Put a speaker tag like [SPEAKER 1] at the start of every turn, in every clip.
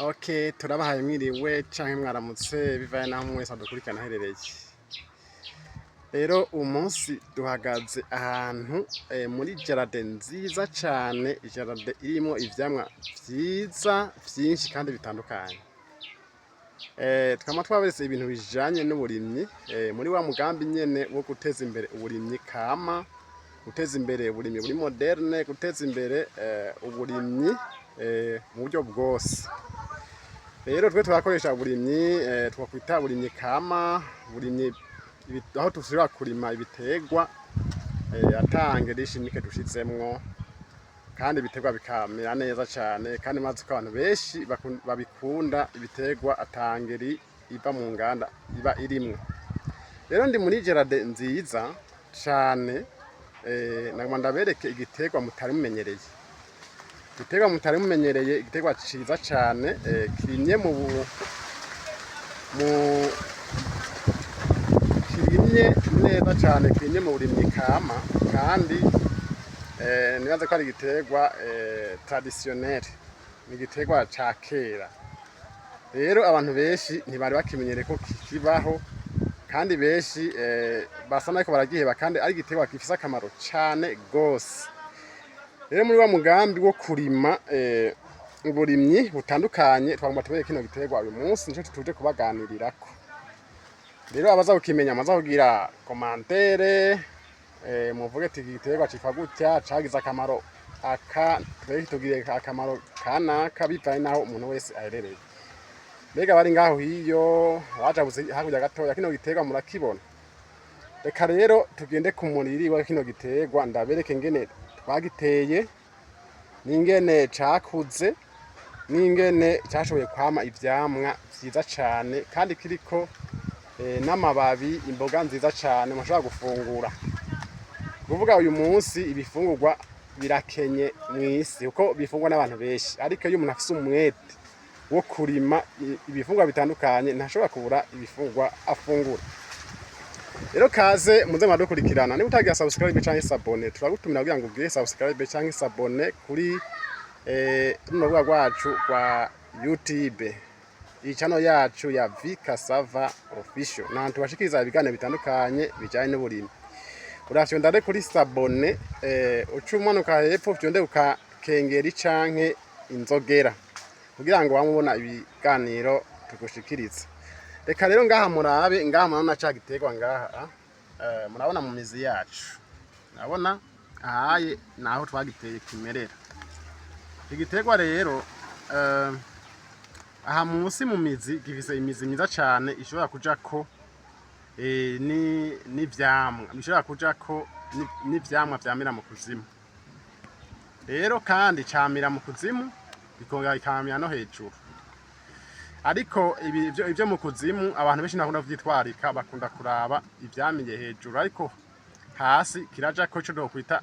[SPEAKER 1] Okay, turabahaye mwiriwe canke mwaramutse, bivaye naho umwe wese adukurikirana aherereye. Rero uyu munsi duhagaze ahantu muri jardin nziza cane, jardin irimwo ivyamwa vyiza vyinshi kandi bitandukanye. Twama twaberetse ibintu bijanye n'uburimyi muri wa mugambi nyene wo guteza imbere uburimyi kama, guteza imbere uburimyi buri moderne, guteza imbere uburimyi mu buryo bwose. Rero twe turakoresha uburimyi twakwita uburimyi kama, uburimyi aho dushobora kurima ibiterwa ata engrais chimique dushizemwo, kandi ibiterwa bikamera neza cane. Kandi murazi ko abantu benshi babikunda, ibiterwa ata engrais iva mu nganda iba irimwo. Rero ndi muri jardin nziza cane, nagomba ndabereke igiterwa mutari mumenyereye, igiterwa mutari mumenyereye, igiterwa ciza cane kirimye mu kirimye neza cane, kirimye mu burimyi kama, kandi nibaza ko ari igiterwa traditionnel, ni igiterwa ca kera. Rero abantu benshi ntibari bakimenyereye ko kibaho, kandi benshi basa n'abariko baragiheba, kandi ari igiterwa gifise akamaro cane gose. Rero muri wa mugambi wo kurima uburimyi butandukanye, twagomba tubereke kino giterwa uyu munsi, nico tuje kubaganirirako. Rero abaza kukimenya, muza kugira commentaire, muvuge ati: "Iki giterwa citwa gutya, cagize akamaro aka, twebwe kitugiriye akamaro kanaka," bivanye naho umuntu wese aherereye. Mbega bari ngaho hiyo bajabuze hakurya gatoya, kino giterwa murakibona? Reka rero tugende ku muriri wa kino giterwa, ndabereke ingene twagiteye, n'ingene cakuze, n'ingene cashoboye kwama ivyamwa vyiza cane, kandi kiriko n'amababi, imboga nziza cane mushobora gufungura. Kuvuga uyu munsi ibifungurwa birakenye mw'isi, kuko bifungwa n'abantu benshi, ariko iyo umuntu afise umwete wo kurima ibifungurwa bitandukanye, ntashobora kubura ibifungurwa afungura. Rero kaze muze muradukurikirana. Niba utagira subscribe canke s'abonner, turagutumira kugira ngo ugire subscribe canke s'abonner kuri runo rubuga rwacu rwa YouTube, iyi channel yacu ya V Cassava Official, nahantu tubashikiriza ibiganiro bitandukanye bijanye n'uburimyi. Urafyonda rero kuri s'abonner, uca umanuka hepfo, ufyonde kukengeri canke inzogera kugira ngo wame ubona ibiganiro tugushikiriza. Reka rero ngaha murabe, ngaha murabona ca giterwa ngaha, murabona mu mizi yacu, murabona ahaye naho twagiteye kimerera. Igiterwa rero aha munsi mu mizi gifise imizi myiza cane ishobora kujako ni n'ivyamwa, bishobora kujako n'ivyamwa vyamira mu kuzimu. Rero kandi camira mu kuzimu, bikongera bikamira no hejuru. Ariko ibi ivyo mu kuzimu abantu benshi ntibakunda kuvyitwarika, bakunda kuraba ivyamiye hejuru, ariko hasi kirajako ico twokwita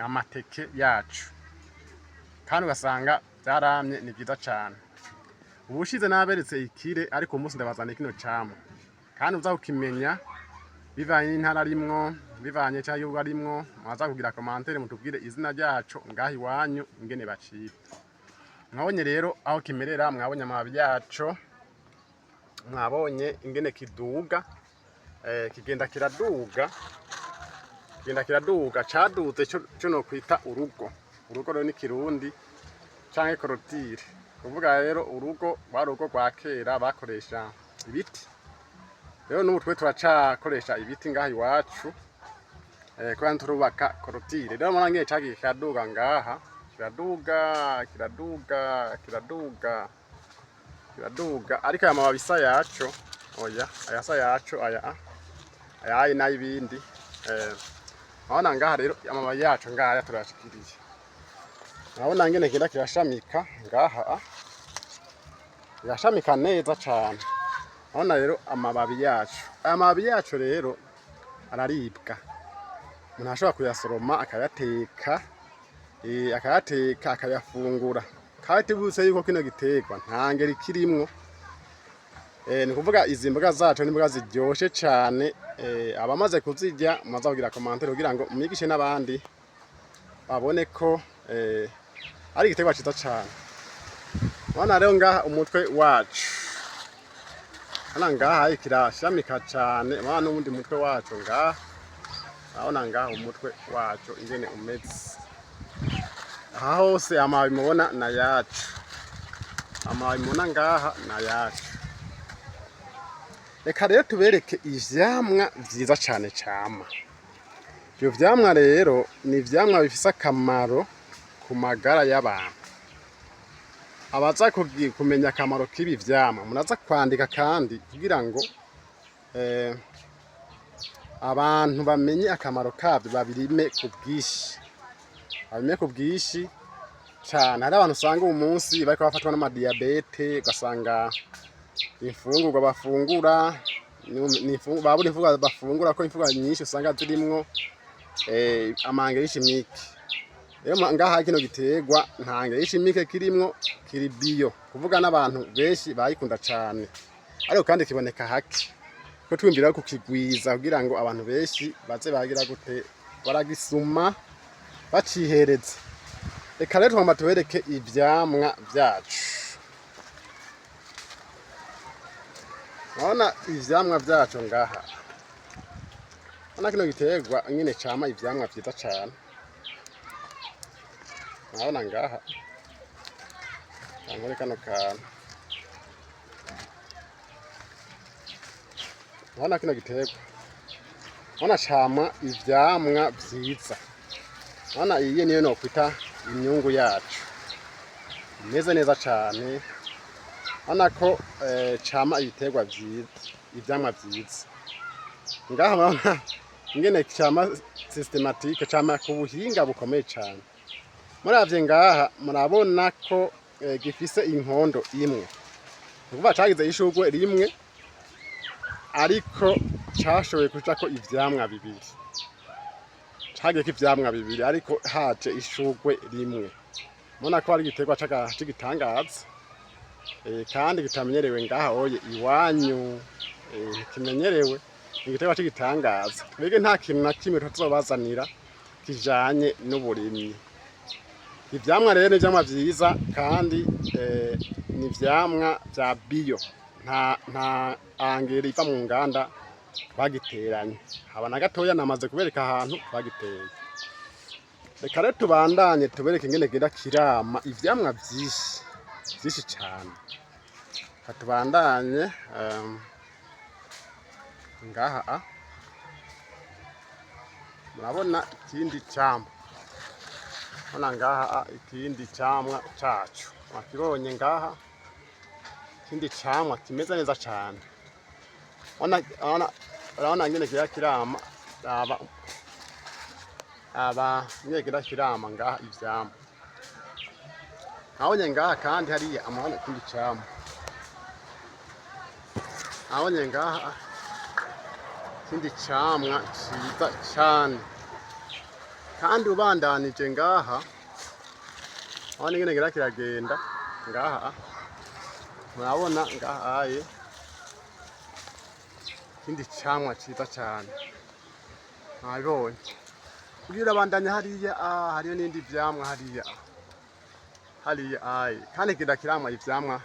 [SPEAKER 1] amateke yacu, kandi ugasanga vyaramye, ni vyiza cane. Ubushize naberetse ikire, ariko uyu munsi ndabazaniye kino camwa, kandi uza kukimenya bivanye n'intara arimwo, bivanye canke igihugu arimwo. Mwaza kugira commentaire mutubwire izina ryaco ngaho iwanyu ingene bacita. Mwabonye rero aho kimerera, mwabonye amababi yaco, mwabonye ingene kiduga, kigenda kiraduga, kigenda kiraduga, caduze ico nokwita urugo. Urugo rero ni Kirundi canke clôture. Kuvuga rero urugo rwari urugo rwa kera bakoresha ibiti. Rero n'ubu twe turacakoresha ibiti ngaha iwacu, kubera turubaka clôture. Rero murabona ngene cagiye kiraduga ngaha, kiraduga, kiraduga, kiraduga, kiraduga, ariko aya mababi sa yaco, oya, aya sa yaco, aya ayayi n'ayibindi. Murabona ngaha rero amababi yaco ngaya turayashikiriye. Murabona ngene kigenda kirashamika ngaha, kirashamika neza cane. Murabona rero amababi yacu, aya mababi yacu rero araribwa. Umuntu ashobora kuyasoroma akayateka, akayateka akayafungura. Kandi tubutse yuko kino giterwa nta ngeri kirimwo. Ni kuvuga izi mboga zacu ni imboga ziryoshe cane. Abamaze kuzirya muza kugira commentaire kugira ngo mwigishe n'abandi babone ko ari igiterwa ciza cane. Urabona rero ngaha umutwe wacu, urabona ngaha kirashamika cane. Urabona n'uwundi mutwe wacu ngaha, urabona ngaha umutwe wacu ingene umeze. Aha hose amababi mubona nayacu, amababi mubona ngaha nayacu. Reka rero tubereke ivyamwa vyiza cane cama. Ivyo vyamwa rero ni ivyamwa bifise akamaro ku magara y'abantu. Abaza kumenya akamaro k'ibi vyamwa muraza kwandika, kandi kugira ngo abantu bamenye akamaro kavyo, babirime ku bwinshi, babirime ku bwinshi cane. Hari abantu usanga uwu munsi bariko bafatwa n'amadiyabete, ugasanga imfungurwa bafungura babura imfungurwa bafungura, ko imfungurwa nyinshi usanga zirimwo ama engrais chimiques. Rero ngaha kino giterwa nta engrais chimique kirimwo, kiri bio, kuvuga n'abantu benshi bayikunda cane, ariko kandi kiboneka hake, ko twiyumvira kukigwiza kugira ngo abantu benshi baze bagira gute, baragisuma bacihereza. Reka rero tugomba tubereke ivyamwa vyacu. Urabona ivyamwa vyacu ngaha, urabona kino giterwa nyene cama ivyamwa vyiza cane. Urabona ngaha nkore kano kantu, urabona kino giterwa, urabona cama ivyamwa vyiza. Urabona iyi niyo nokwita imyungu yacu, imeze neza cane. Urabona ko cama ibiterwa vyiza, ivyamwa vyiza. Ngaha murabona ingene cama systématique, cama ku buhinga bukomeye cane. Muravye ngaha murabona ko gifise inkondo imwe, nukuvuga cagize ishurwe rimwe, ariko cashoboye kujako ivyamwa bibiri. Cagiyeko ivyamwa bibiri ariko haje ishurwe rimwe. Murabona ko ari igiterwa c'igitangaza, kandi kitamenyerewe ngaha oye iwanyu, ntikimenyerewe. Ni igiterwa c'igitangaza. Twebwe nta kintu na kimwe tuzobazanira kijanye n'uburimyi. Ivyamwa rero ni ivyamwa vyiza, kandi ni ivyamwa vya bio, nta engrais iva mu nganda twagiteranye haba na gatoya. Namaze kubereka ahantu twagiteye. Reka rero tubandanye tubereke ingene genda kirama ivyamwa vyinshi vyinshi cane. Reka tubandanye ngaha murabona ikindi camwa. Urabona ngaha ikindi camwa cacu, mwakibonye ngaha, ikindi camwa kimeze neza cane. Urabona ingene kiba kirama, raba aba ingene kiba kirama ngaha ivyamwa. Nabonye ngaha kandi hariya amabona ikindi camwa. Nabonye ngaha ikindi camwa ciza cane. Kandi ubandanije ngaha, urabona ingene kiba kiragenda ngaha, murabona ngaha aye ikindi camwa ciza cane, mwabibonye. Ugiye urabandanya hariya, hariyo n'ibindi vyamwa hariya hariya aye, kandi kigenda kiramwa ivyamwa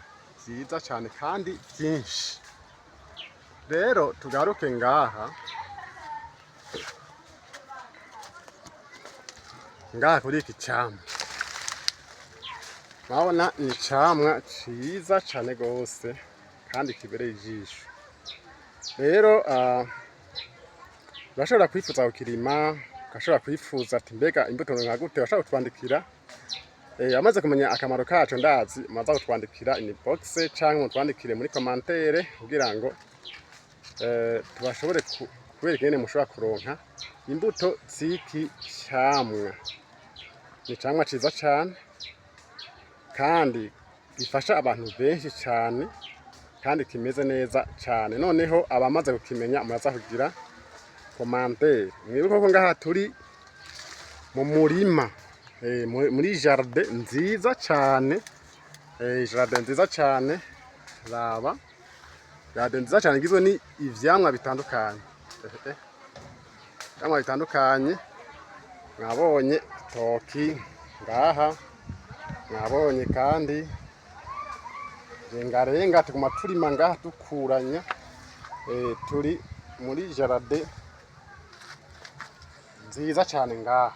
[SPEAKER 1] vyiza cane kandi vyinshi. Rero tugaruke ngaha, ngaha kuri iki camwa, murabona ni icamwa ciza cane gose kandi kibereye ijisho. Rero urashobora kwifuza kukirima, ugashobora kwifuza ati mbega imbuto nka gute, urashobora kutwandikira. Amaze kumenya akamaro kaco, ndazi muraza kutwandikira inbox canke mutwandikire muri commentaire kugira ngo tubashobore kubereka ingene mushobora kuronka imbuto z'iki camwa. Ni icamwa ciza cane kandi gifasha abantu benshi cane, kandi kimeze neza cane. Noneho abamaze kukimenya muraza kugira commentaire. Mwibuke ko ngaha turi mu murima, muri jardin nziza cane, jardin nziza cane. Raba jardin nziza cane igizwe ni ivyamwa bitandukanye, ivyamwa bitandukanye. Mwabonye itoki ngaha, mwabonye kandi Rengarenga tuguma turima ngaha dukuranya, turi muri jardin nziza cane ngaha,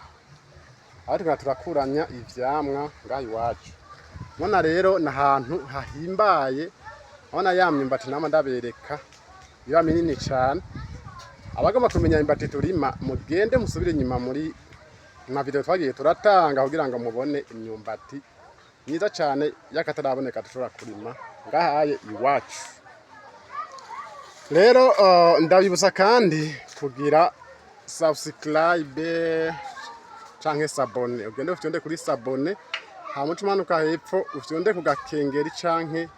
[SPEAKER 1] aho tuguma turakuranya ivyamwa ngaha iwacu. Mubona rero ni ahantu hahimbaye. Urabona ya myumbati nama ndabereka iba minini cane. Abagomba kumenya imyumbati turima, mugende musubire inyuma muri ma video twagiye turatanga kugira ngo mubone imyumbati myiza cane y'akataraboneka dushobora kurima ngahaye iwacu. Rero ndabibutsa kandi kugira subscribe canke s'abonner. Ugende ufyonde kuri s'abonner, hama uce umanuka hepfo ufyonde ku gakengeri canke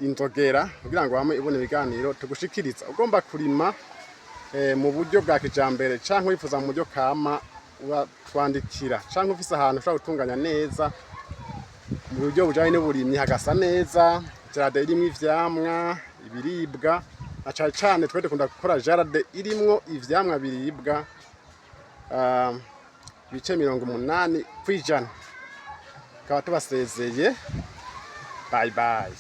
[SPEAKER 1] inzogera kugira ngo wame ubona ibiganiro tugushikiriza. Ugomba kurima mu buryo bwa kijambere canke wifuza mu buryo kama, twandikira, canke ufise ahantu ushobora gutunganya neza mu buryo bujanye n'uburimyi hagasa neza, jardin irimwo ivyamwa ibiribwa, na cane cane twe dukunda gukora jardin irimwo ivyamwa biribwa 80%. Tukaba tubasezeye. Bye bye.